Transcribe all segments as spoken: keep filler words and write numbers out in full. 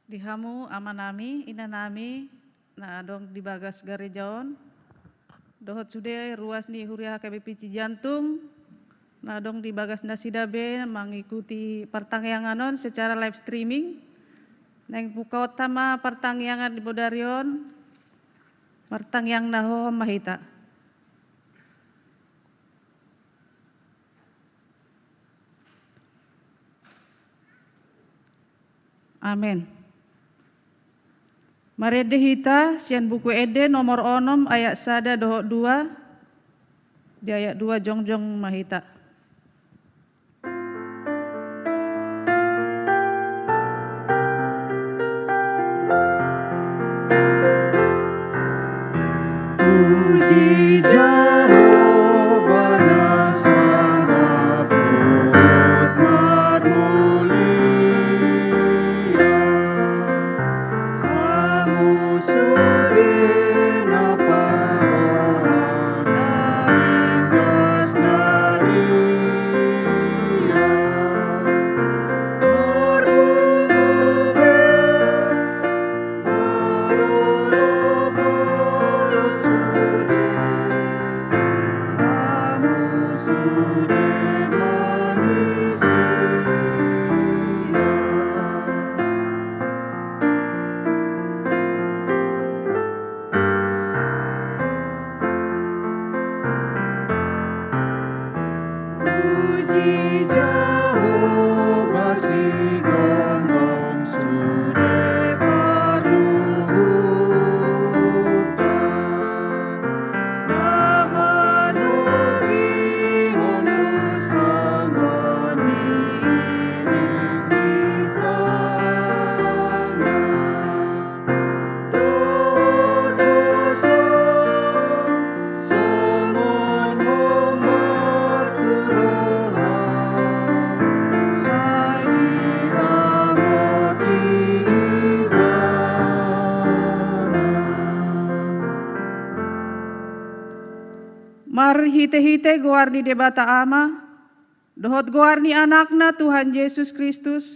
Di hamu amanami, inanami, na adong di bagas gareja on, dohot sude ruas ni Huria H K B P Cijantung, na adong di bagas nasida be mangikuti partangiangan on secara live streaming. Naeng bukaonta ma partangiangan di bodari on, martangiang na hohom ma hita. Amen. Marende hita sian Buku Ende nomor onom ayat sada dohot dua. Di ayat dua jongjong ma hita. Puji Jahowa na sangap dohot marmulia. Hamu sude na parroha na ringgas na riang, marpungu be, marolopolop sude, hamu sude manisia. Puji Jahowa, sigomgom sude parluhutan, na manogihon tu songon ni iring di tangna. Dohot hosa songon hombar tu roha, sai diramoti Ibana. Marhitehite goar ni Debata Ama, dohot goar ni Anakna Tuhan Jesus Kristus,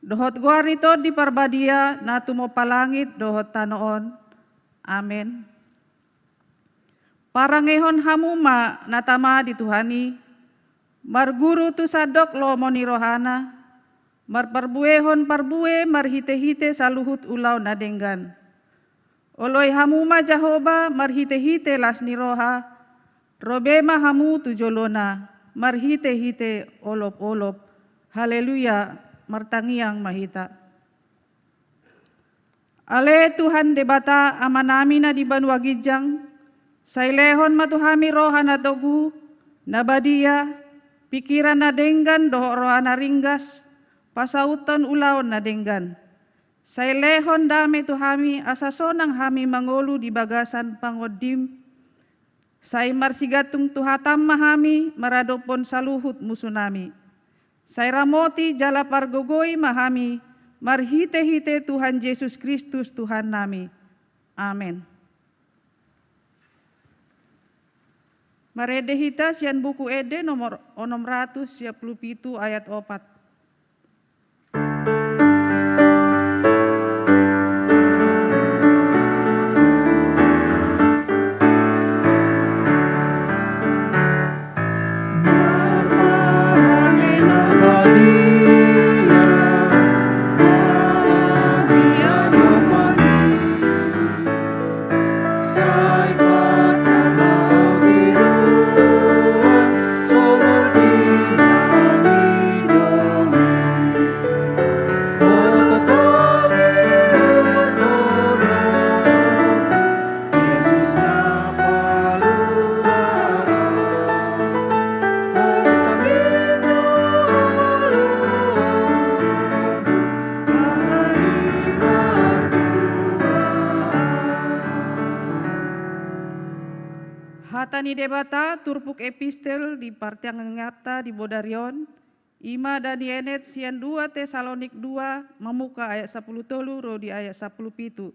dohot goar ni Tondi Parbadia na tumompa langit dohot tano on. Amen. Parangehon hamu ma na tama di Tuhan i, marguru tu sandok lomo ni rohana, marparbuehon parbue marhitehite saluhut ulaon na denggan. Oloi hamu ma Jahowa marhitehite las ni roha, ro be ma hamu tu jolona marhitehite olopolop. Haleluya, martangiang ma hita. Ale Tuhan Debata Amanami na di banua ginjang, sai lehon ma tu hami roha na togu, na badia, pingkiran na denggan dohot roha na ringgas, pasauthon ulaon na denggan. Sai lehon dame tu hami asa sonang hami mangolu di bagasan pangondim. Sai marsigantung tu hatam ma hami maradophon saluhut musunami. Sai ramoti jala pargogoi ma hami marhitehite Tuhan Jesus Kristus Tuhannami. Amen. Marende hita sian Buku Ende nomor onom ratus sia pulu pitu ayat opat. Hata ni Debata turpuk epistel di partangianganta di bodari on, i ma na dienet sian dua Tesalonik dua, mamungka ayat sapulu tolu ro di ayat sapulu pitu.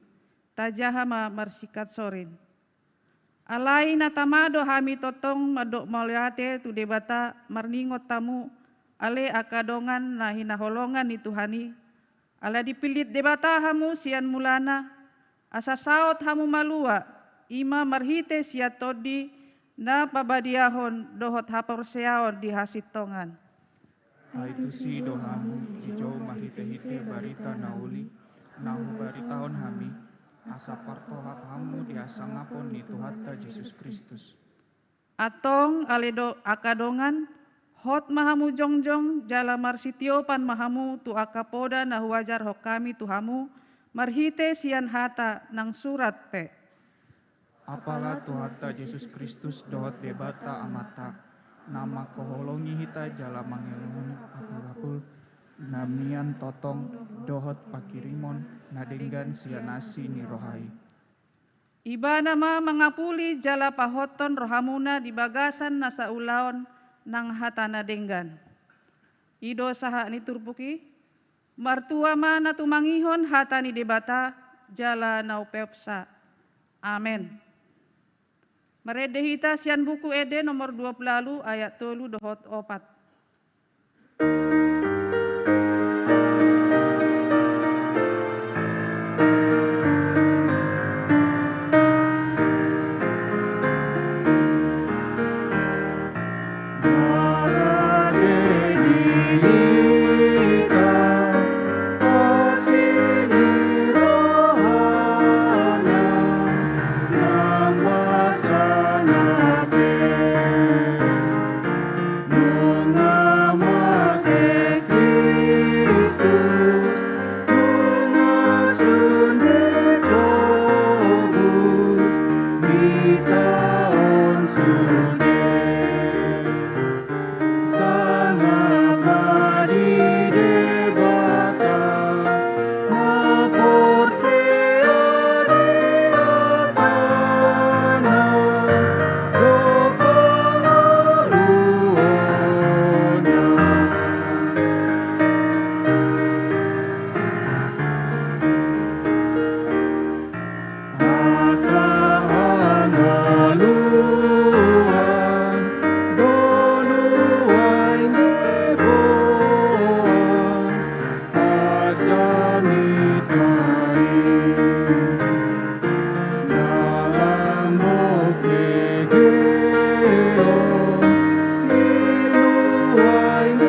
Tajaha ma marsingkat sorin. Alai na tama do hami tongtong mandok mauliate tu Debata marningot hamu, ale angka dongan na hinaholongan ni Tuhan i, Ala dipillit Debata hamu sian mulana, asa saut hamu malua, i ma marhite sian Tondi na pabadiahon dohot haporseaon di hasintongan. Ai tusi do hamu dijou marhitehite barita na uli na hubaritahon hami, asa partohap hamu di hasangapon ni Tuhanta Jesus Kristus. Antong ale do angka dongan, hot ma hamu jongjong jala marsitiopan ma hamu tu angka poda na huajarhon hami tu hamu marhite sian hata nang surat pe. Apala Tuhanta Jesus Kristus dohot Debata Amanta, na mangkaholongi hita jala mangelehon apulapul na mian tongtong dohot pangkirimon na denggan sian asi ni roha i. Ibana ma mangapuli jala pahothon rohamuna di bagasan nasa ulaon nang hata na denggan. I do sahat ni turpuk i. Martua ma na tumangihon hata ni Debata jala na umpeopsa. Amen. Marende hita sian Buku Ende nomor dua pulu ualu ayat tolu dohot opat. Nunga mate Kristus, nunga sunde tobus, hita on sude. Sangap ma di Debata, na porsea di hatana, dohot pangoluonna. Hata hangoluan, do nuaeng diboan, Jamita i. Na lambok begeon, i nuaeng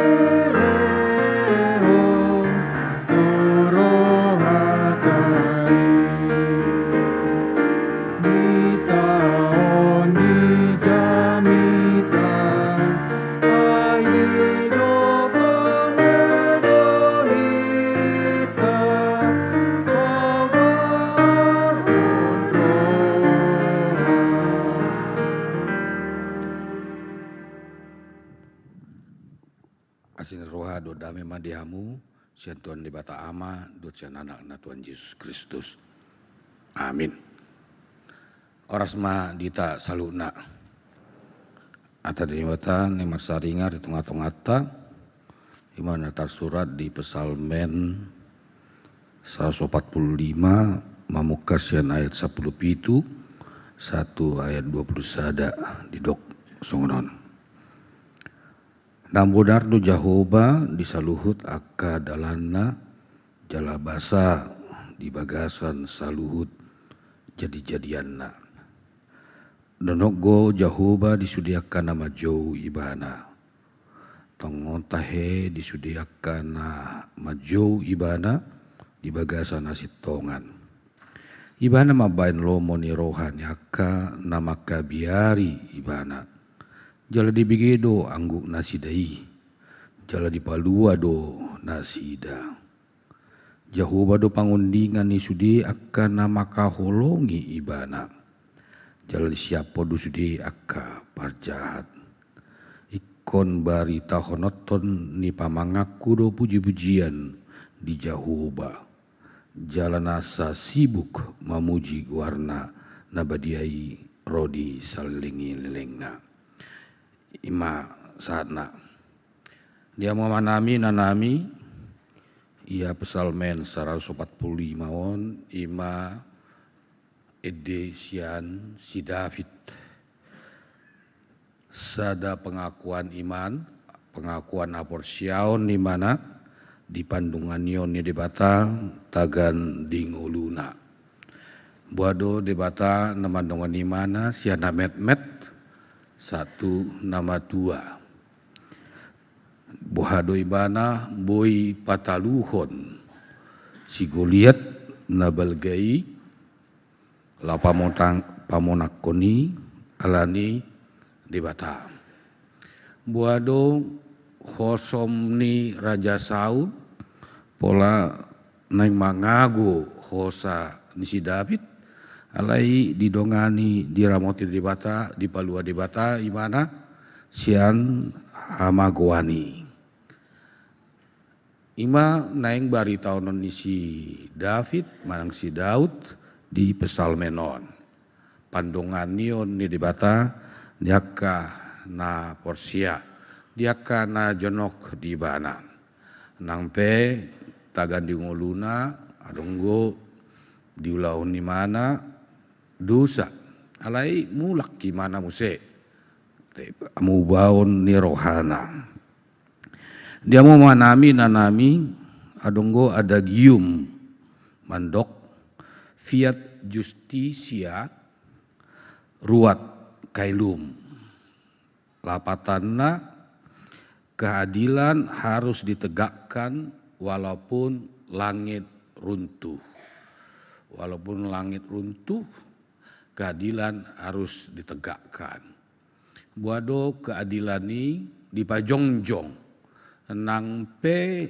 dilehon tu rohanta i. Hita on di Jamita, ai didok on do hita, paboahon roha. Asi ni roha dohot dame ma di hamu, sian Tuhan Debata Ama, dohot sian Anakna Tuhan Jesus Kristus. Amin. Horas ma di hita saluhutna. Hata ni Debata na marsaringar di tonga-tonganta, i ma na tarsurat di Psalmen saratus opat pulu lima, mamungka sian ayat sampulu pitu, sahat tu ayat dua pulu sada, didok songon on. Naung bonar do Jahowa di saluhut angka dalanna, jala basa di bagasan saluhut jadi-jadianna. Donok do Jahowa di sude angka na manjou Ibana. Tongon tahe di sude angka na manjou Ibana di bagasan hasintongan. Ibana mambahen lomo ni roha ni angka na mangkabiari Ibana. Jala dibege do angguk nasida i, jala dipalua do nasida. Jahowa do pangundingan ni sude angka na mangkaholongi Ibana, jala disiaphon do sude angka parjahat. Ingkon baritahononhon ni pamanganku do puji-pujian di Jahowa, jala nasa sibuk mamuji goarna na badia i ro di saleleng ni lelengna. I ma sahatna. Di hamu amanami, inanami, ia Psalmen saratus opat pulu lima on, i ma ende sian si David. Sada pengakuan iman, pengakuan haporseaon ni ibana, Di pandonganion ni Debata tagan di ngoluna. Boha do Debata na mandongani ibana sian na metmet sahat tu na matua. Boha do ibana boi pataluhon si Goliat na balga i, laho pamonang-, pamonangkon i alani Debata. Boha do hosom ni Raja Saul, pola naeng mangago hosa ni si David, alai didongani, diramoti Debata, dipalua Debata ibana sian hamagoan i. I ma naeng baritaonon ni si David manang si Daud di Psalmen on. Pandonganion ni Debata di angka na porsea, di angka na jonok di ibana. Nang pe tagan di ngoluna, adong do diulahon ibana dosa. Alai mulak ibana muse. Hamubaon ni rohana. Di hamu amanami, inanami, adong do adagium mandok, fiat justitia ruat caelum. Lapatanna, keadilan harus ditegakkan walaupun langit runtuh. Walaupun langit runtuh, keadilan harus ditegakkan. Boha do keadilan i dipajongjong nang pe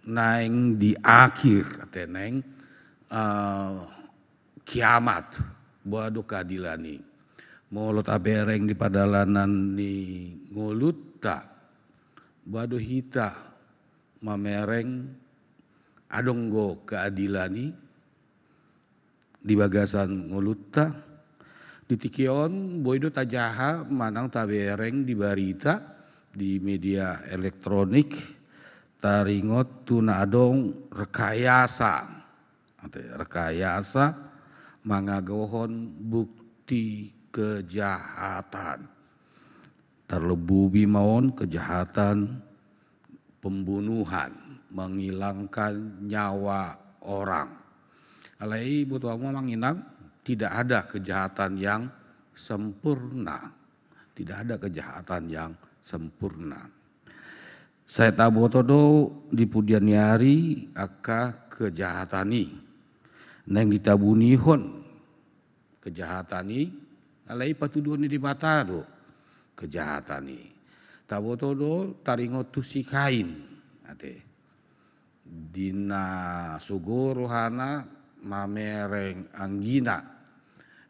naeng di akhir, ate, naeng, eh, kiamat. Boha do keadilan i. Molo tabereng di pardalanan ni ngolunta, boha do hita mamereng adong do keadilan i di bagasan ngolunta. Di tingki on boi do tajaha manang tabereng di barita, di media elektronik, taringot tu na adong rekayasa. Ate, rekayasa mangagohon bukti kejahatan. Tarlobi ma on kejahatan pembunuhan, menghilangkan nyawa orang. Alai boto hamu amang inang, tidak ada kejahatan yang sempurna. Tidak ada kejahatan yang sempurna. Sai taboto do di pudian ni ari angka kejahatan i. Naeng ditabunihon kejahatan i, alai patuduhon ni Debata do kejahatan i. Taboto do taringot tu si Kain, ate. Di na sogo rohana mamereng anggina.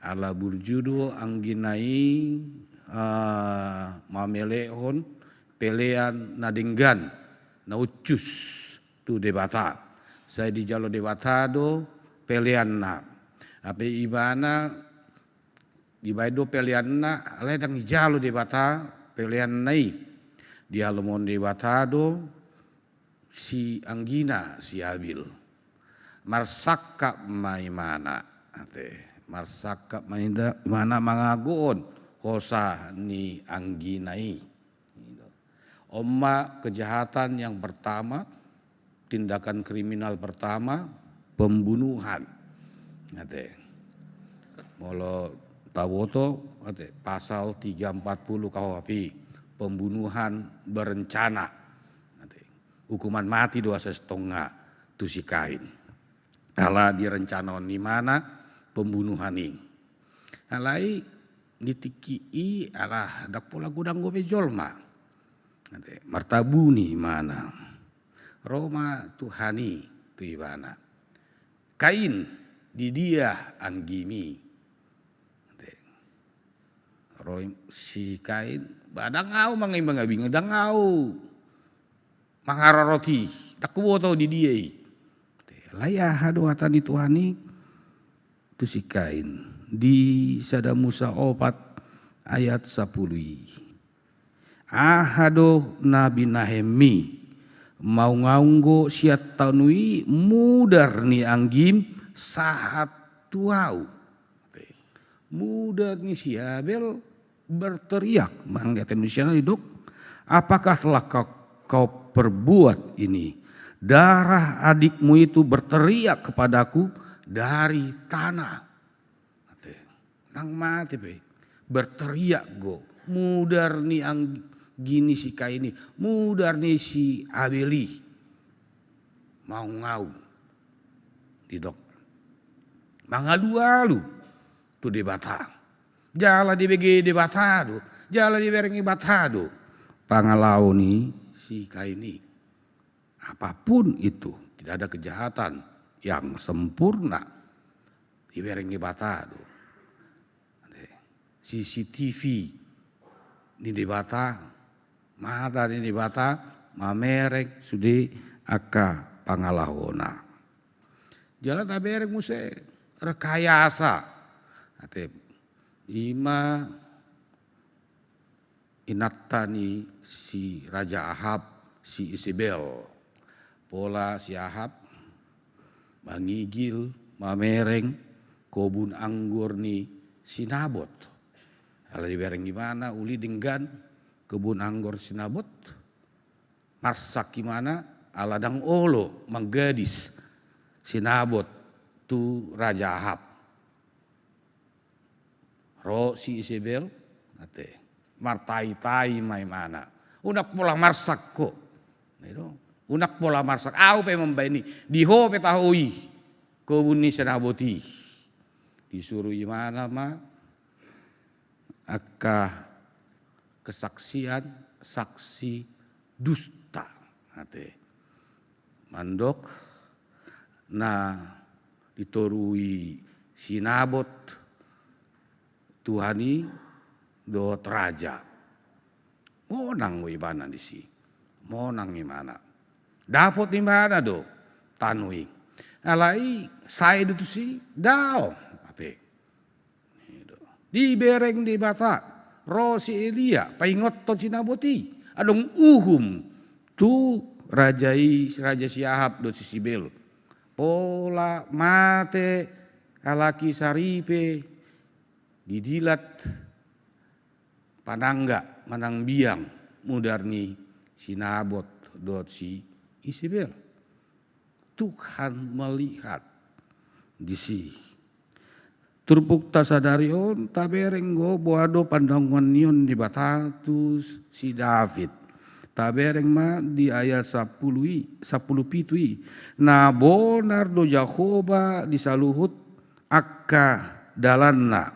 Ala burju do anggina i, eh, mamelehon pelean na denggan, na uncus tu Debata. Sai dijalo Debata do peleanna. Hape ibana dibaen do peleanna, alai ndang dijalo Debata peleanna i. Dialomohon Debata do si anggina si Habil. Marsangkap ma ibana, ate. Marsangkap ma ibana mangagohon hosa ni anggina i. On ma kejahatan yang pertama, tindakan kriminal pertama, pembunuhan. Ate. Molo taboto, ate, pasal tiga empat puluh K U H P, pembunuhan berencana. Ate. Hukuman mati do asa satonga tu si Kain. Ala direncanaon ibana pembunuhan i. Alai di tingki i ala ndang pola godang dope jolma. Ate, martabuni ibana. Ro ma Tuhan i tu ibana. Kain, di dia anggim i? Ate. Ro si Kain, ba ndang ahu mangabing-abing, ndang ahu mangaroroti, ndang huboto di dia i. Ate, alai aha do hata ni Tuhan i tu si Kain di Sada Musa opat ayat sapuluh i? Aha do na binahenmi? Maungaung do sian tano i mudar ni anggim sahat tu ahu. Mudar ni si Habil berteriak, manang di hata Indonesiana didok, apakah telah kau, kau perbuat ini? Darah adikmu itu berteriak kepadaku dari tanah. Ate, nang mate pe berteriak do, mudar ni anggi ni si Kain i, mudar ni si Abel i. Maungaung, didok, mangalualu tu Debata. Jala dibege Debata do, jala dibereng Debata do pangalaho ni si Kain i. Apapun itu, tidak ada kejahatan yang sempurna, dibereng Debata do. C C T V ni Debata, mata ni Debata, mamereng sude angka pangalahona. Jala tabereng muse rekayasa. Ate, ima inanta ni si Raja Ahab, si Isebel. Pola si Ahab mangigil, mamereng kobun anggur ni si Nabot. Ala dibereng ibana uli denggan kobun anggur si Nabot, marsak ibana ala ndang olo manggadis si Nabot tu Raja Ahab. Ro si Isebel, ate, martaitai ma ibana. Unang pola marsak ho. Unang pola marsak. Ahu pe mambaen i, di ho pe taho i kobun ni si Nabot i. Disuru ibana ma angka kesaksian, saksi dusta. Ate, mandok na ditorui si Nabot Tuhan i dohot raja. Monang do ibana disi. Monang ibana. Dapot ibana do tano i. Alai sae do tusi? Daong. Ape? Dibereng Debata, ro si Elia paingothon si Nabot i. Adong uhum tu raja i, raja si Ahab dohot si Isebel. Pola mate halak i saripe, didilat panangga manang biang mudar ni si Nabot dohot si Isebel. Tuhan melihat disi. Turpukta sadari on tabereng do boha do pandanguan ni on Debata tu si David. Tabereng ma di ayat sapuluh i, sapuluh pitu i. Na bonar do Jahowa di saluhut angka dalanna.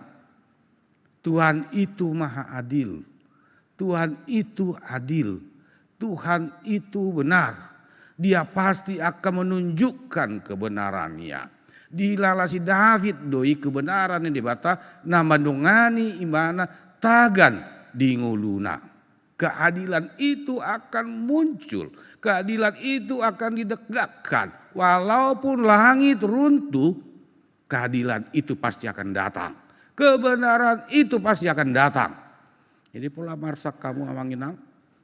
Tuhan itu maha adil. Tuhan itu adil. Tuhan itu benar. Dia pasti akan menunjukkan kebenarannya. Dilala si David do i kebenaran ni Debata na mandongani ibana tagan di ngoluna. Keadilan itu akan muncul. Keadilan itu akan ditegakkan. Walaupun langit runtuh, keadilan itu pasti akan datang. Kebenaran itu pasti akan datang. Jadi pola marsak hamu amang inang,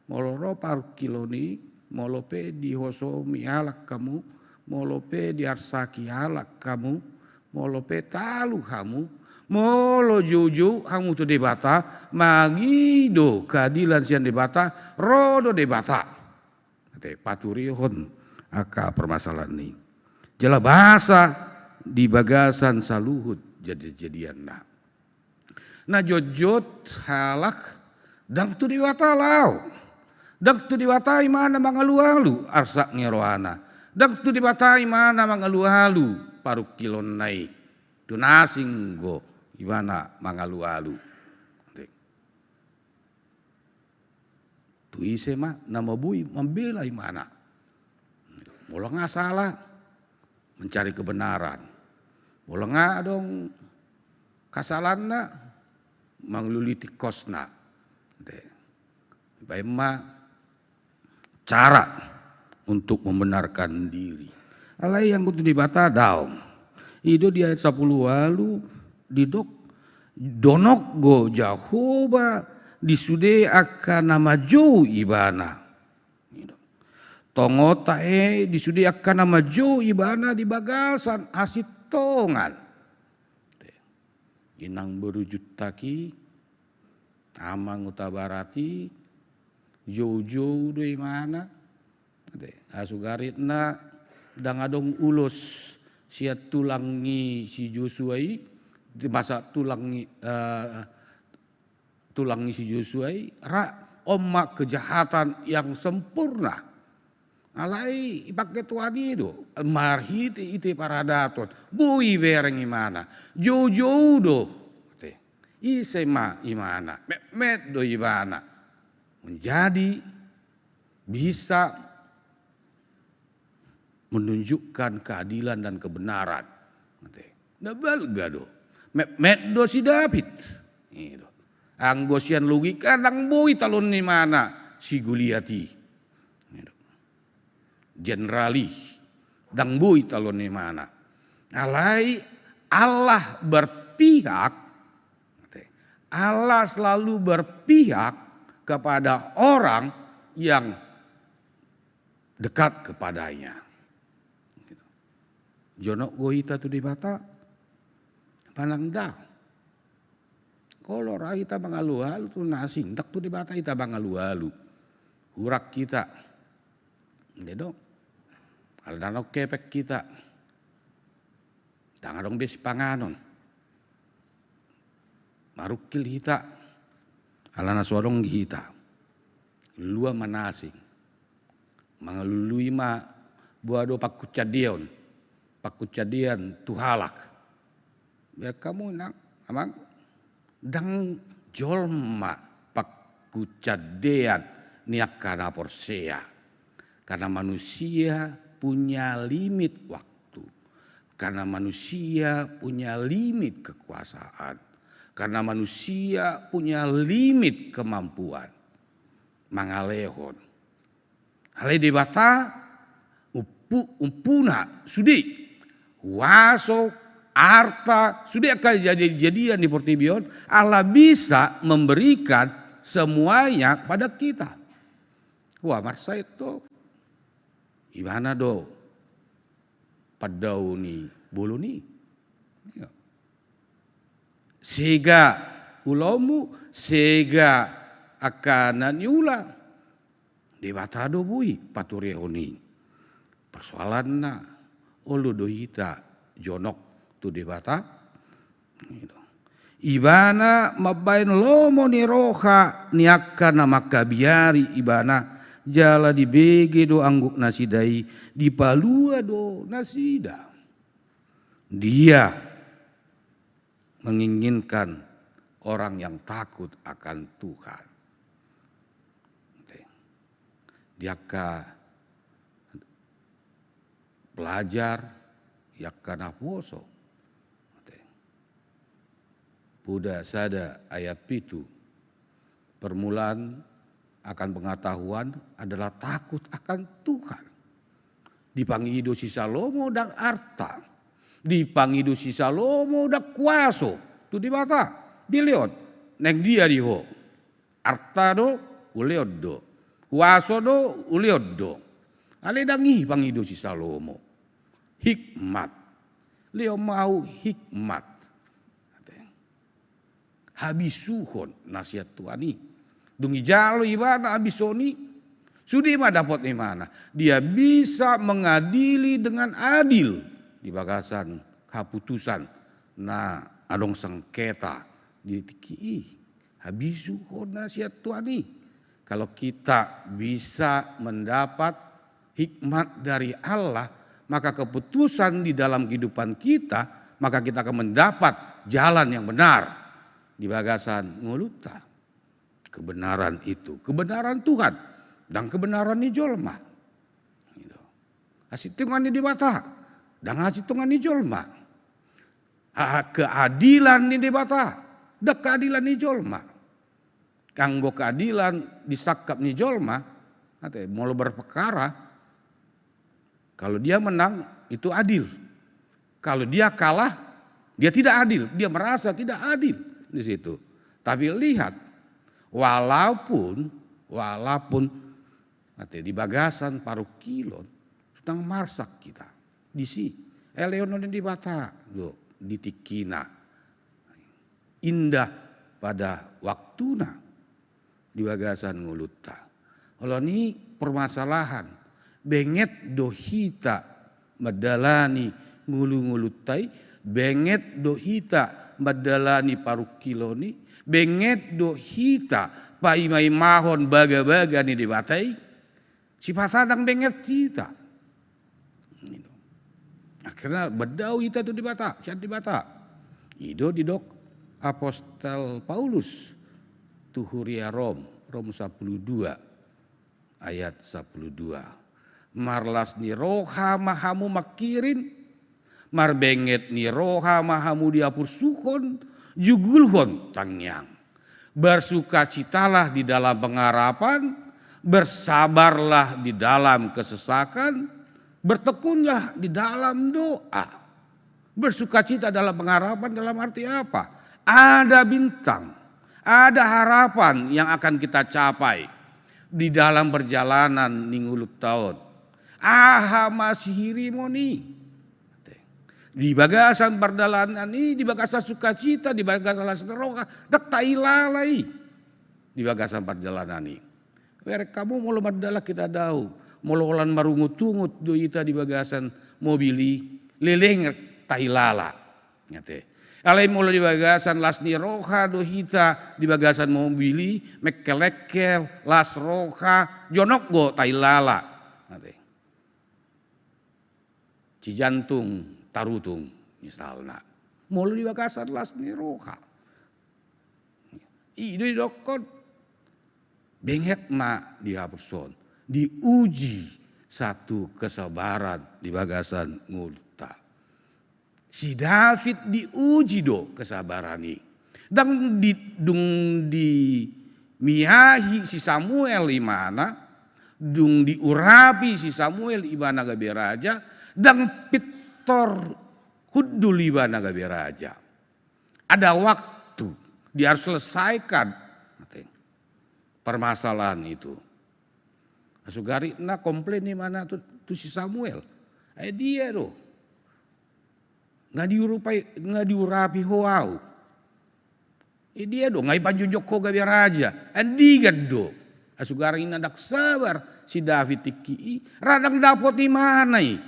molo ro parungkilon i, molo pe dihosomi halak hamu, molo pe diarsaki halak hamu, molo pe talu hamu, molo joujou hamu tu Debata, mangido keadilan sian Debata, ro do Debata. Ate, paturihon angka permasalahan i. Jala basa di bagasan saluhut jadi-jadianna. Na jotjot halak ndang tu Debata laho. Ndang tu Debata ibana mangalualu arsak ni rohana. Ndang tu Debata ibana mangalualu parungkilonna i. Tu na asing do ibana mangalualu. Ate. Tu ise ma na maboi mambela ibana? Molo nga sala, mencari kebenaran. Molo nga adong kasalaanna, manglului tingkosna. Ate. Baen ma cara untuk membenarkan diri. Alai anggo tu Debata daong. I do di ayat sapuluh ualu didok, donok do Jahowa di sude angka na manjou ibana. Tongon tahe di sude angka na manjou ibana di bagasan hasintongan. Inang boru Juntak i, amang Hutabarat i, joujou do ibana, Asugaritna ndang adong ulos sian tulang ni si Josua i, masa tulang ni, eh, tulang ni si Josua i, ra, on ma kejahatan yang sempurna. Alai dipangke Tuhan i do, marhite-hite paradaton, boi bereng imana, joujou do. Ise ma imana, metmet do ibana. Menjadi bisa menunjukkan keadilan dan kebenaran. Na balga do. Metmet do si David. Anggo sian logika ndang boi talon imana si Goliat i. Jenderal i. Ndang boi talon imana. Alai Allah berpihak, Allah selalu berpihak kepada orang yang dekat kepada-Nya. Jonok do hita tu Debata, manang ndang. Olo ra hita mangalualu tu na asing, ndang tu Debata hita mangalualu. Hurang hita. Ndang do. Alana ndang kepeng hita. Ndang adong be sipanganon. Marungkil hita. Alana so adong di hita. Lua ma na asing. Mangalului ma boha do pangkunsandeion. Pangkunsandeion tu halak. Biar kamu nang, amang, ndang jolma pangkunsandeion ni angka na porsea. Karena manusia punya limit waktu. Karena manusia punya limit kekuasaan. Karena manusia punya limit kemampuan. Mangalehon. Alai Debata, umpu-, umpuna, sude. Huaso, arta, sude angka jadi-jadian di portibi on, Allah bisa memberikan semuanya pada kita. Wah, marsaet do. Ibana do pandao ni bolon i. Sega ulaonmu, sega angka na niula. Debata do boi paturehon i. Persoalanna, olo do hita jonok tu Debata? Ibana mambahen lomo ni roha ni angka na mangkabiari Ibana, jala dibege do angguk nasida i, dipalua do nasida. Dia menginginkan orang yang takut akan Tuhan. Di angka pelajar, di angka naposo. Poda sada ayat pitu. Permulaan akan pengetahuan adalah takut akan Tuhan. Dipangido si Salomo ndang arta. Dipangido si Salomo ndang kuaso. Tu Debata. Dilehon. Naeng dia di ho. Arta do, ulehon do. Kuaso do, ulehon do. Alai ndang i pangido si Salomo. Hikmat. Lehon ma ahu hikmat. Habisuhon na sian Tuhan i. Dung dijalo ibana habisuhon i, sude ma dapot ni ibana. Dia bisa mengadili dengan adil di bagasan haputusan na adong sengketa di tingki i. Habisuhon na sian Tuhan i. Kalau kita bisa mendapat hikmat dari Allah, maka keputusan di dalam kehidupan kita, maka kita akan mendapat jalan yang benar di bagasan ngolunta. Kebenaran itu, kebenaran Tuhan, ndang kebenaran ni jolma. Hasintongan ni Debata, ndang hasintongan ni jolma. Keadilan ni Debata, ndang keadilan ni jolma. Anggo keadilan disangkap ni jolma, ate, molo berpekara, kalau dia menang, itu adil. Kalau dia kalah, dia tidak adil. Dia merasa tidak adil di situ. Tapi lihat, walaupun, walaupun, ate, di bagasan parungkilon, sedang marsak kita. Disi, elehon ni Debata do di tingkina. Indah pada waktuna di bagasan ngolunta. Olo ni permasalahan Benget do hita mandalani ngolu-ngolunta i, benget do hita mandalani parungkilon i, benget do hita paima-imahon bagabaga ni Debata i, sipata ndang benget hita. Akhirna mandao hita tu Debata, sian Debata. I do didok apostel Paulus tu huria Rom, Rom sampulu dua ayat sampulu dua. Marlas ni roha ma hamu mangkirim, marbenget ni roha ma hamu dihaporsuhon, jugulhon tangiang. Bersukacitalah di dalam pengharapan, bersabarlah di dalam kesesakan, bertekunlah di dalam doa. Bersukacita dalam pengharapan dalam arti apa? Ada bintang, ada harapan yang akan kita capai di dalam perjalanan ni ngolunta on. Aha ma sihirimon i? Di bagasan pardalanan i, di bagasan sukacita, di bagasan las ni roha, ndang tahilala i. Di bagasan pardalanan i. Bereng hamu molo mardalan hita dao, molo holan marungut-ungut do hita di bagasan mobil i, leleng tahilala. Ate. Alai molo di bagasan las ni roha do hita di bagasan mobil i, mengkel-engkel, las roha, jonok do tahilala. Ate. Cijantung tarutung, misalna. Molo di bagasan las ni roha. I do didokkon, benget ma dihaporsuhon, diuji satu kesabaran di bagasan ngolunta. Si David diuji do kesabaran i. Ndang di, dung dimiahi si Samuel imana, dung diurapi si Samuel imana gabe raja, ndang pintor hundul imana gabe raja. Ada waktu dia harus selesaikan permasalahan itu. Sugarina komplain imana tu, tu si Samuel. Eh, dia do. Nga diurapi, nga diurapi ho au. Eh, dia do, nga dipanjojok ho gabe raja. Andigan do. Sugarina ndang sabar si David tingki i, ra ndang dapot imana i.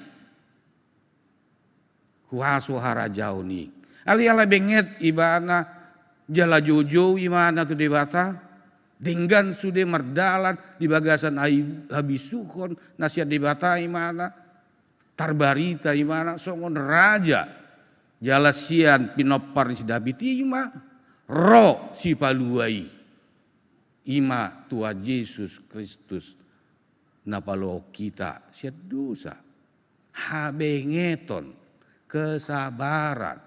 Huaso harajaon i. Alai ala benget ibana, jala joujou imana tu Debata, denggan sude mardalan di bagasan habisuhon na sian Debata imana, tarbarita imana songon raja. Jala sian pinompar ni si David i ma ro sipalua i. Ima Tuhan Jesus Kristus na paluahon hita sian dosa. Habengeton, kesabaran,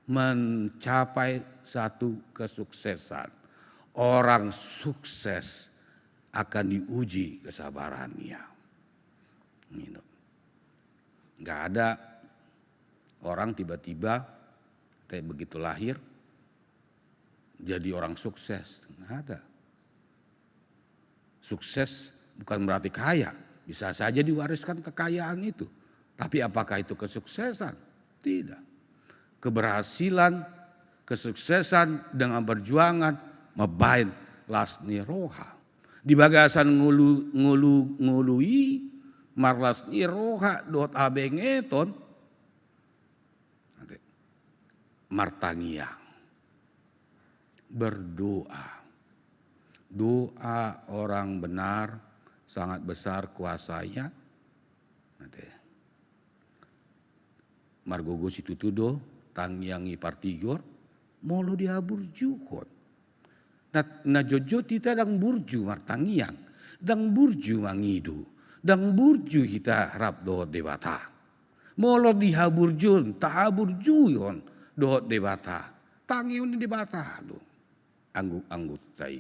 mencapai satu kesuksesan. Orang sukses akan diuji kesabarannya. Gitu. Nggak ada orang tiba-tiba kayak begitu lahir jadi orang sukses. Nggak ada. Sukses bukan berarti kaya. Bisa saja diwariskan kekayaan itu. Tapi apakah itu kesuksesan? Tidak. Keberhasilan, kesuksesan dengan perjuangan, mambahen las ni roha. Di bagasan ngolu, ngolu, ngolu i, marlas ni roha dohot habengeton, martangiang. Berdoa. Doa orang benar sangat besar kuasanya. Margogo situtu do tangiang i partigor, molo dihaburjuhon. Na, na jotjot hita ndang burju martangiang, ndang burju mangido, ndang burju hita rap dohot Debata. Molo dihaburjuhon, tahaburjuhon dohot Debata, tangion ni Debata do anggu-anggutta i.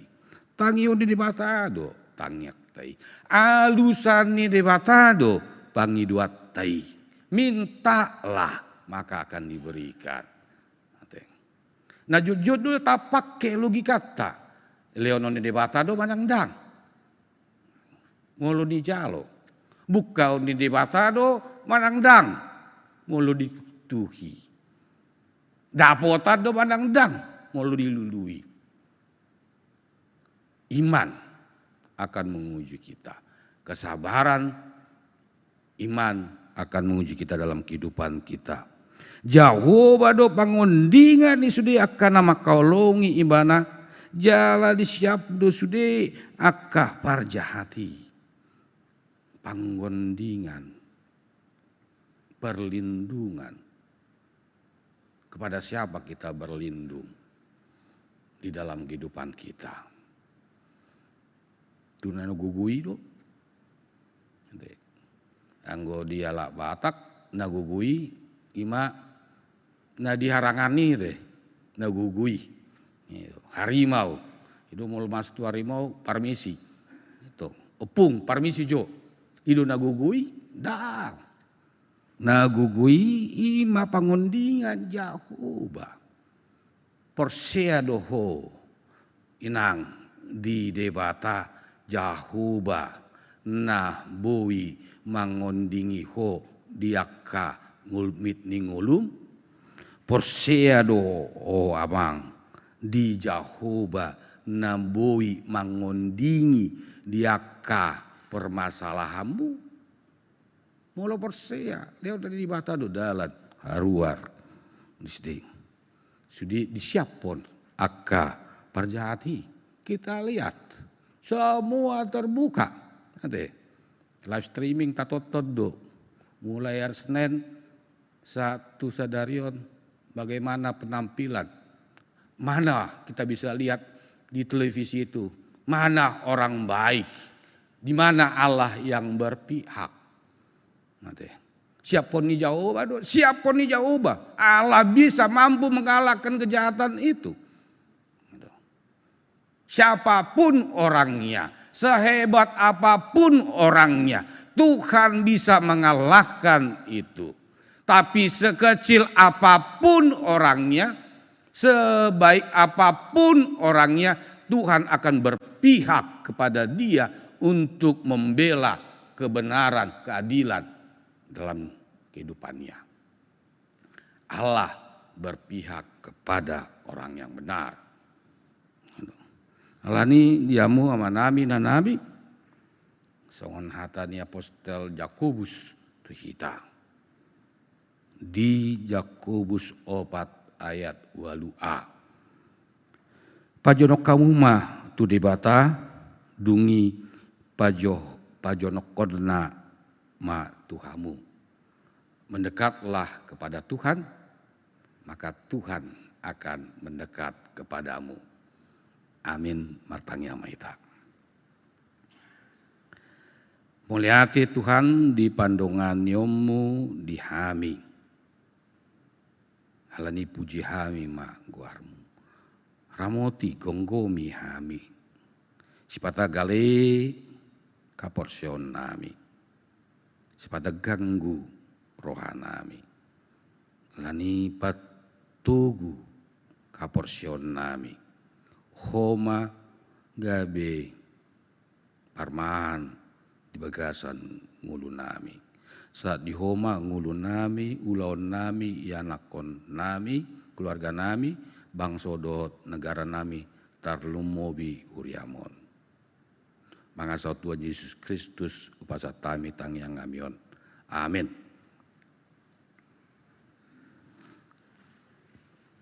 Tangion ni Debata do tangiangta i. Alusan ni Debata do pangidoanta i. Mintalah, maka akan diberikan. Ate. Na jotjot do tapake logikanta. Lehonon ni Debata do manang ndang. Molo dijalo. Bungkaon ni Debata do manang ndang. Molo dituhi. Dapotan do manang ndang. Molo dilului. Iman akan menguji kita. Kesabaran Iman akan menguji kita dalam kehidupan kita. Jahowa do pangondingan ni sude angka na mangkaholongi Ibana, jala disiap do sude angka parjahat i. Pangondingan, perlindungan. Kepada siapa kita berlindung di dalam kehidupan kita? Tu na gogoi do. Anggo di halak Batak, na gogoi ima na di harangan i do, na gogoi. Harimau. I do molo masuk tu harimau, parmisi. Ompung, parmisi jo. I do na gogoi, ndang. Na gogoi ima pangondingan Jahowa. Porsea do ho, inang, di Debata Jahowa na boi mangondingi ho di angka ngolmit ni ngolum? Porsea do ho, amang, di Jahowa na boi mangondingi di angka permasalahanmu? Molo porsea, lehon dari Debata do dalan haruar. Sude disiaphon angka parjahat i. Kita lihat, semua terbuka. Ate, live streaming tatonton do. Mulai hari Senin sahat tu sadari on, bagaimana penampilan? Mana kita bisa lihat di televisi itu? Mana orang baik? Di mana Allah yang berpihak? Ate, siaphon ni Jahowa do, siaphon ni Jahowa. Allah bisa mampu mengalahkan kejahatan itu. Siapapun orangnya, sehebat apapun orangnya, Tuhan bisa mengalahkan itu. Tapi sekecil apapun orangnya, sebaik apapun orangnya, Tuhan akan berpihak kepada dia untuk membela kebenaran, keadilan dalam kehidupannya. Allah berpihak kepada orang yang benar. Alani i di hamu amanami, inanami, songon hata ni apostel Jakobus tu hita. Di Jakobus opat ayat ualu a. Pajonok hamu ma tu Debata, dung i pajo-, pajonokhonna ma tu hamu. Mendekatlah kepada Tuhan, maka Tuhan akan mendekat kepadamu. Amin. Martangiang ma hita. Mauliate Tuhan di pandonganionmu di hami. Alani i puji hami ma goarmu. Ramoti, gomgomi hami. Sipata gale haporseaonnami. Sipata ganggu rohanami. Alani i patogu haporseaonnami. Ho ma gabe parmahan di bagasan ngolunami. Sahat di Ho ma ngolunami, ulaonnami, ianakhonnami, keluarganami, bangso dohot negaranami, tarlumobi huriam on. Mangasa Tuhan Jesus Kristus, hupasahat hami tangiangnami on. Amin.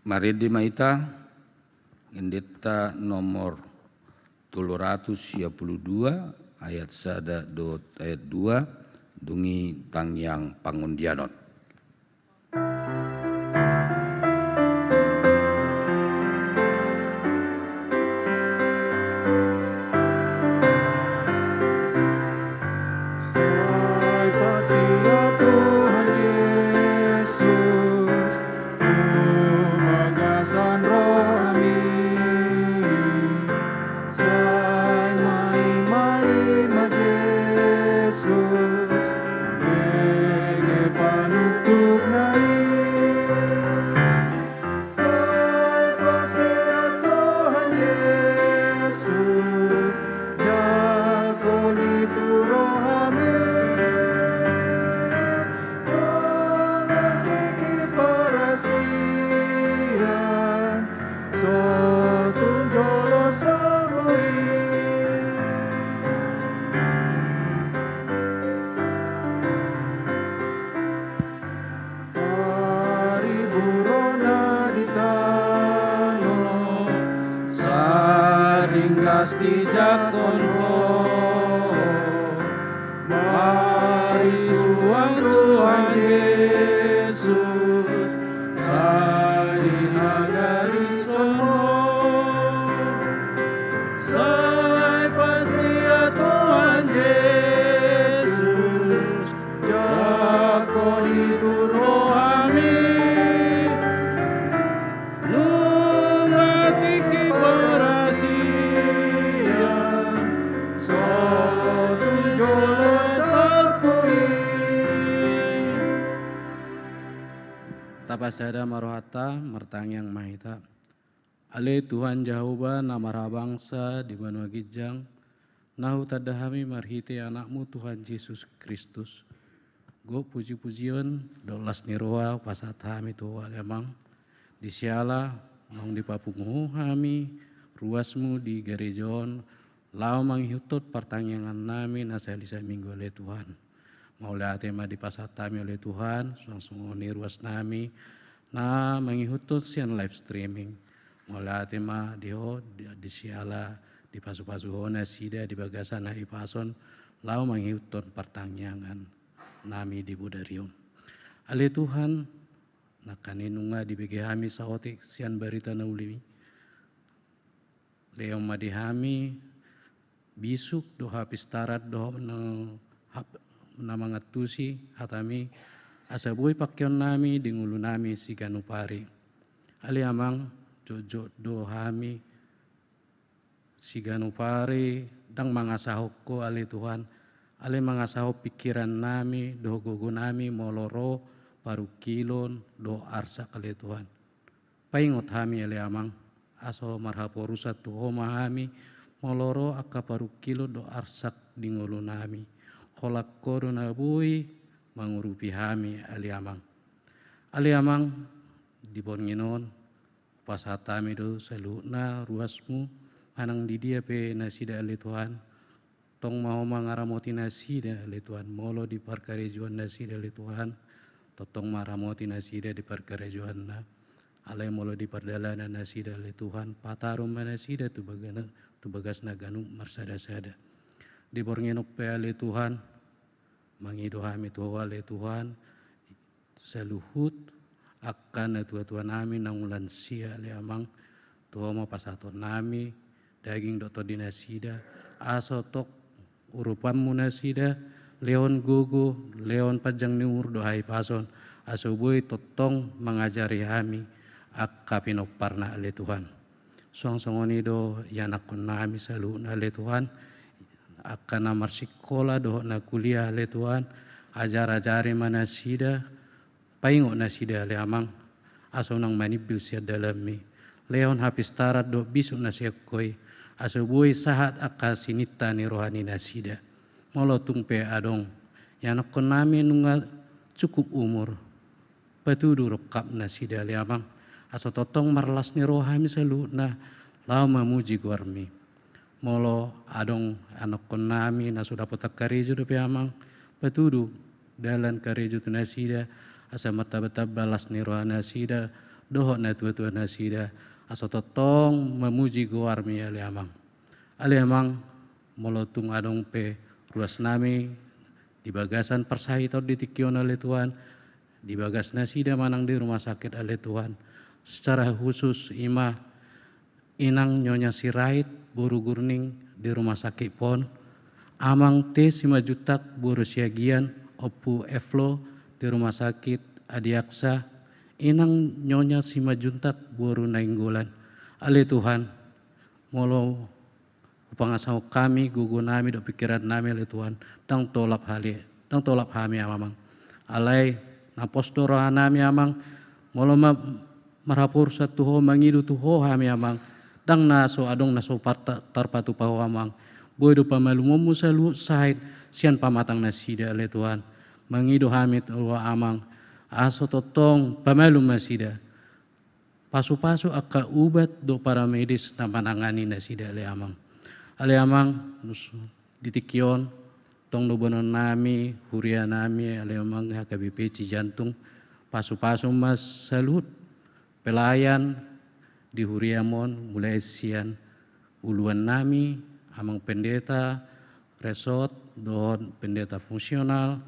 Marende ma hita, endenta nomor tolu ratus sia pulu dua, ayat sada dohot ayat dua, dung i tangiang pangundianon. Sai parsea Tuhan Jesus tu bagasan rohami. Sai maima-ima Jesus nang panuntutna i. Sai parsea Tuhan Jesus, jangkon i tu rohami. Nang tingki parasian, sotung jolo sambuin. Saringgas dijangkon Ho, marisuang Tuhan Jesus, sai hagarison Ho. Sai pasia Tuhan Jesus, jangkon i tu rohami. Nunga tingki parasian, so tu jolo salpu i. Tapasada ma rohanta, martangiang ma hita. Ale Tuhan Jahowa na marhabangsa di banua ginjang, na hutanda hami marhite Anakmu Tuhan Jesus Kristus. Gok puji-pujion dohot las ni roha hupasahat hami tu Ho ale Amang. Di siala naung dipapungu Ho hami ruasmu di gareja on, laho mangihuthon partangiangan nami na sahali saminggu ale Tuhan. Mauliate ma dipasahat hami ale Tuhan, suang songon i ruas nami na mangihuthon sian live streaming. Mauliate ma di Ho, di, di siala dipasu-pasu Ho nasida di bagasan hahipason, laho mangihuthon partangiangan nami di bodari on. Ale Tuhan, nangkaning nunga dibege hami saotik sian barita na uli, lehon ma di hami bisuk dohot hapistaran dohot na, hap-, na mangantusi hatami, asa boi pangkeon nami di ngolu nami siganup ari. Ale Amang, jotjot do hami siganup ari ndang mangasahon Ho ale Tuhan, alai mangasahon pingkiran nami dohot gogo nami molo ro parungkilon dohot arsak ale Tuhan. Paingot hami ale Amang, asa marhaporusan tu Ho ma hami, molo ro angka parungkilon dohot arsak di ngolu nami. Holan Ho do na boi mangurupi hami ale Amang. Ale Amang, di borngin on, hupasahat hami do saluhutna ruasmu, manang di dia pe nasida ale Tuhan. Tong ma Ho mangaramoti nasida ale Tuhan, molo di parkarejoan nasida ale Tuhan, tongtong ma ramoti nasida di parkarejoanna. Alai molo di pardalanan nasida ale Tuhan, pataru ma nasida tu bagana-, tu bagasna ganup marsada-sada. Di borngin on pe ale Tuhan, mangido hami tu Ho ale Tuhan, saluhut angka natua-tua nami naung lansia ale Amang, tu Ho ma pasahaton nami daging dohot tondi nasida, asa tong urupanmu nasida, lehon gogo, lehon panjang ni umur dohot hahipason, asa boi tongtong mangajari hami angka pinomparna ale Tuhan. Suang songon i do ianakkon nami saluhutna ale Tuhan, angka na marsikola dohot na kuliah ale Tuhan, ajar-ajari ma nasida, paingot nasida ale Amang, asa unang manimbil sian dalanmi. Lehon hapistaran dohot bisuk na sian Ho i, asa boi sahat angka sininta ni roha ni nasida. Molo tung pe adong ianakkon nami nunga cukup umur, patudu rongkap nasida ale Amang, asa tongtong marlas ni roha hami saluhutna laho mamuji goarmi. Molo adong anakkon nami na so dapotan karejo dope Amang, patudu dalan karejo tu nasida, asa martamba-tamba las ni roha nasida dohot natua-tua nasida, asa tongtong mamuji goarmi ale Amang. Ale Amang, molo tung adong pe ruas nami di bagasan parsahiton di tingki on ale Tuhan, di bagas nasida manang di rumah sakit ale Tuhan. Secara khusus i ma Inang Nyonya Sirait boru Gurning di rumah sakit Pon, Amang T Simanjuntak boru Siagian, Ompu Eflo di rumah sakit Adiaksa, Inang Nyonya Simanjuntak boru Nainggolan. Ale Tuhan, molo hupangasahon hami gogo nami dohot pingkiran nami ale Tuhan, ndang tolap hale, ndang tolap hami Amang. Alai na pos do roha nami Amang, molo ma-, marhaporusan tu Ho, mangido tu Ho hami Amang, ndang na so adong na so parta-, tarpatupa Ho Amang. Boi do pamalumonmu saluhut sahit sian pamatang nasida ale Tuhan. Mangido hami tu Ho Amang, asa tongtong pamalum nasida. Pasu-pasu angka ubat dohot paramedis na manangani nasida ale Amang. Ale Amang, nus-, di tingki on, tong do boanon nami, huria nami, ale Amang H K B P Cijantung, pasu-pasu ma saluhut pelayan di huriam on, mulai sian uluan nami, amang pendeta resort, dohot pendeta fungsional,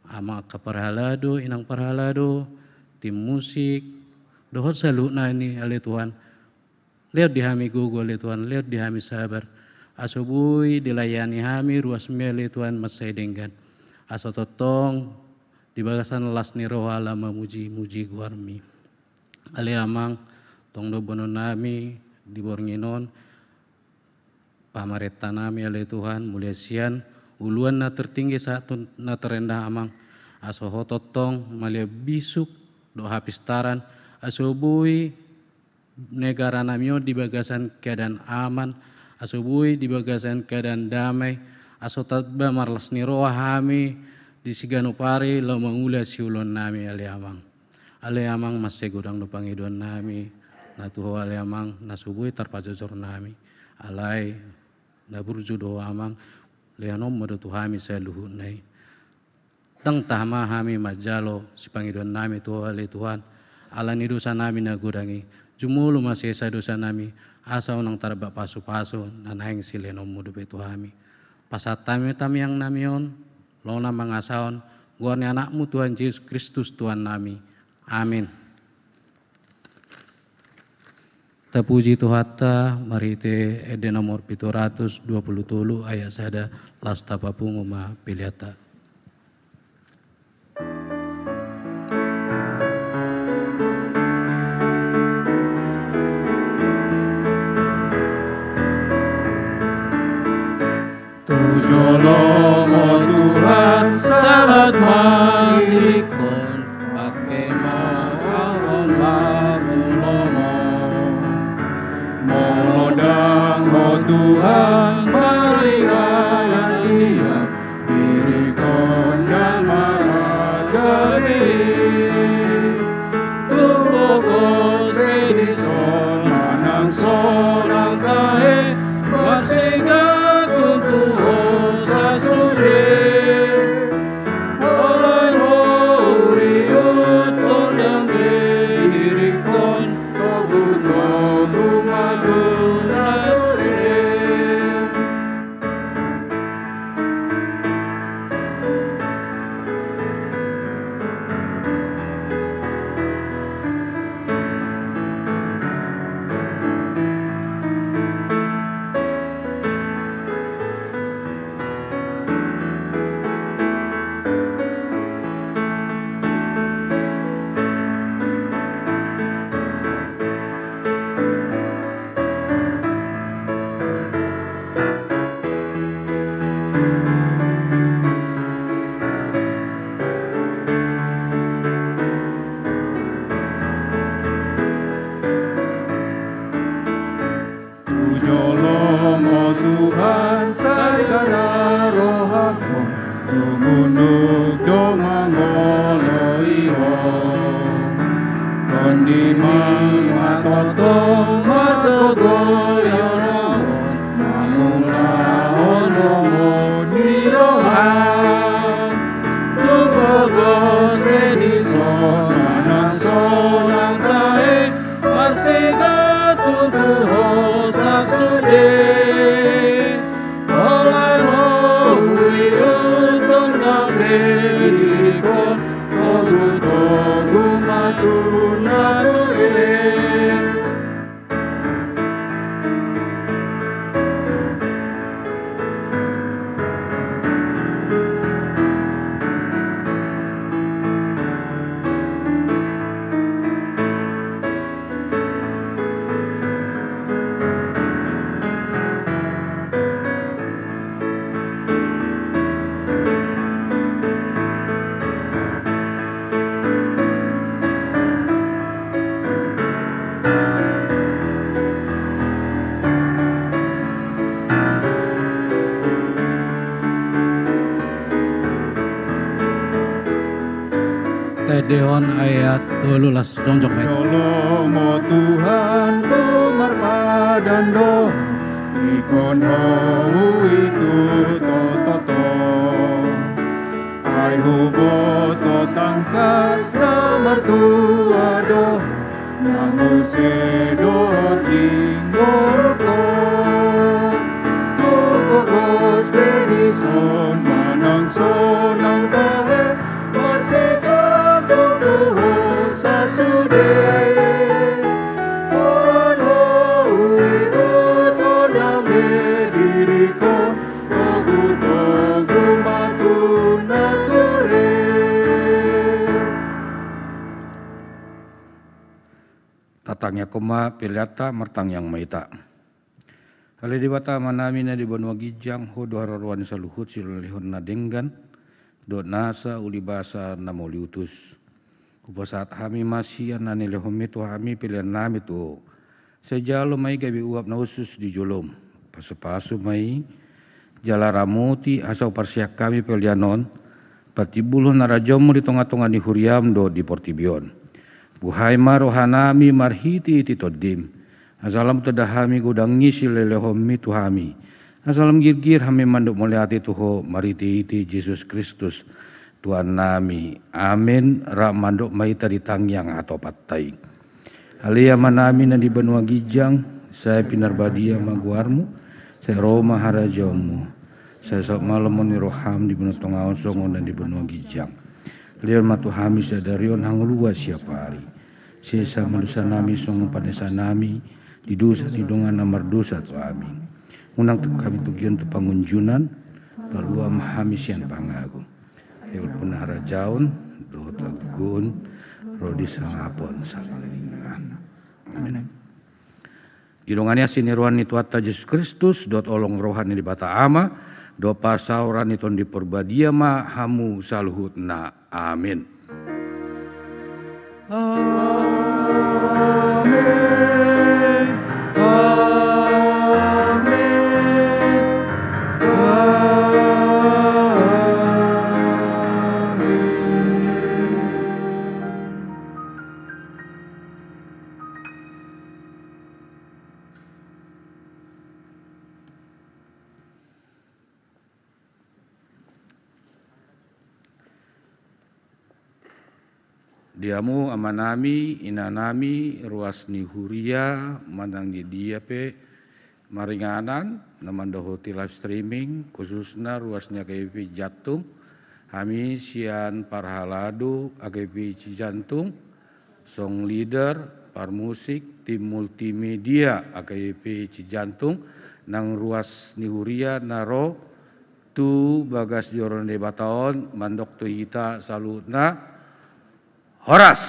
amang angka parhalado, inang parhalado, tim musik, dohot saluhutna i, ale Tuhan. Lehon di hami gogo, ale Tuhan, lehon di hami sabar. Asa boi dilayani hami ruasmi, ale Tuhan, mansai denggan. Asa tongtong di bagasan las ni roha laho mamuji-muji goarmi. Ale Amang, tong do boanon nami di borngin on, pamarenta nami, ale Tuhan, mulai sian uluan na tertinggi sahat tu na terendah, Amang. Asa Ho tongtong malean bisuk dohot hapistaran, asa boi negara nami on di bagasan keadaan aman, asa boi di bagasan keadaan damai, asa tamba marlas ni roha hami di siganup ari laho mangula siulaon nami, ale Amang. Ale Amang, mansai godang do pangidoan nami, na tu Ho, ale Amang, na so boi tarpajojor nami. Alai na burju do Ho, Amang, lehononmu do tu hami saluhutna i. Ndang tahan ma hami manjalo sipangidoan nami tu Ho, ale Tuhan, ala ni dosa nami na godang i. Jumolo ma sesa dosa nami, asa unang tardampak pasupasu na naeng silehononmu dope tu hami. Pasahat hami tangiang nami on, laho na mangasahon goar ni Anakmu Tuhan Jesus Kristus Tuhan nami. Amin. Tapuji Tuhanta marhite ende nomor pitu ratus dua pulu tolu ayat sada, laos tapapungu ma peleanta. Tu jolomu Tuhan sahat ma diriku, pangke ma ahu on martulomo. Molo ndang Ho Tuhan, boi hami, diriku ndang maragabe. Tung pogos pe dison manang sonang tahe, marsingkat tu Ho sasude. Holan Ho huihuthon, ndang be diringkon, togutogu ma tu na tua. Tu jolomu Tuhan sai gabe rohangku, tung unduk do mangoloi Ho. Tondimi ma tongtong margogoion ahu on, mangulahon lomo ni roham. Tung pogos pe dison manang sonang tahe, marsingkat tu Ho sasude. Holan Ho huihuthon, ndang be diringkon, togutogu ma tu na tua. Taendehon ayat tolu, laos jongjong ma i. Jolomu Tuhan tung marpadan do, ingkon Ho huihuthon toto. Ai huboto tangkas na martua do, Nang muse dohot linggohon, tu pogos pe dison manang sonang tahe, marsigomgom tu ho sasude. Holan ho, huitutonnang be diringkon, togutogu ma tu nature. Tatangiangkon ma peleanta, martangiang ma hita. Ale Debata Amanami na di banua ginjang, Ho do haroroan ni saluhut silehonlehon na denggan dohot nasa ulibasa na mauliutus. Hupasahat hami ma sian na nilehonMi tu hami peleannami tu Ho. Sai jalo ma i gabe uap na hushus di joloM. Pasupasu ma i jala ramoti asa huparsian hami pelean on patimbulhon harajaonMu di tongatonga ni huriaM dohot di portibi on. Buhai ma rohanami marhitehite TondiM, asa lam tanda hami godang ni silehonlehonMi tu hami, asa lam girgir hami mandok mauliate tu Ho marhitehite Jesus Kristus Tuhannami. Amen. Rap mandok ma hita di tangiang hatopanta i. Ale Amanami na di banua ginjang, sai pinarbadia ma goarMu, sai ro ma harajaonMu, sai saut ma lomo ni rohaM di banua tonga on songon na di banua ginjang. Lehon ma tu hami sadari on hangoluan siapari. Sesa ma dosanami songon panesanami di dosa ni dongan na mardosa tu hami. Unang hami togihon tu pangunjunan, palua ma hami sian pangago. Ai Ho do harajaon dohot hagogoon ro di sangap on saleleng. Amen. Didongani asi ni roha ni Tuhanta Jesus Kristus dohot holong ni roha ni Debata Ama dohot parsaoran ni Tondi Parbadia ma hamu saluhutna. Amen. Amen. Amen. Amen. Di hamu amanami, inanami, ruas ni huria manang di dia pe maringanan na mandohoti live streaming, khususna ruas ni H K B P Jantung, hami sian parhalado H K B P Cijantung, song leader, parmusik, tim multimedia H K B P Cijantung, nang ruas ni huria na ro tu bagas joro ni Debata on mandok tu hita saluhutna, horas.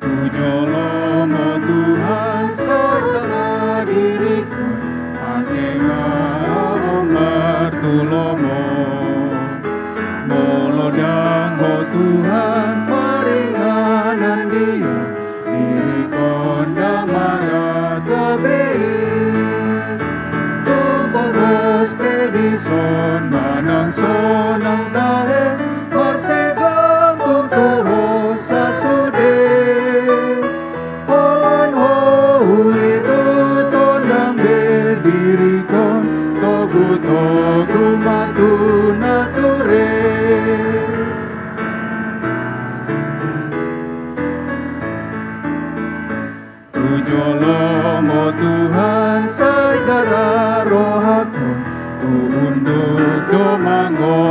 Tu joloM, o Tuhan, sai sala diringku, angka ma ahu martulo Ho. Molo ndang Ho Tuhan maringanan dia, diringkon ndang mardagabei. Tung pogos pe dison manang sonang tahe, marsigomgom tu Ho sasude. Holan Ho huitutonnang be diringkon, togutogu ma tu nature. Tu joloM, o Tuhan, sai gara rohangku, tu unduk do mango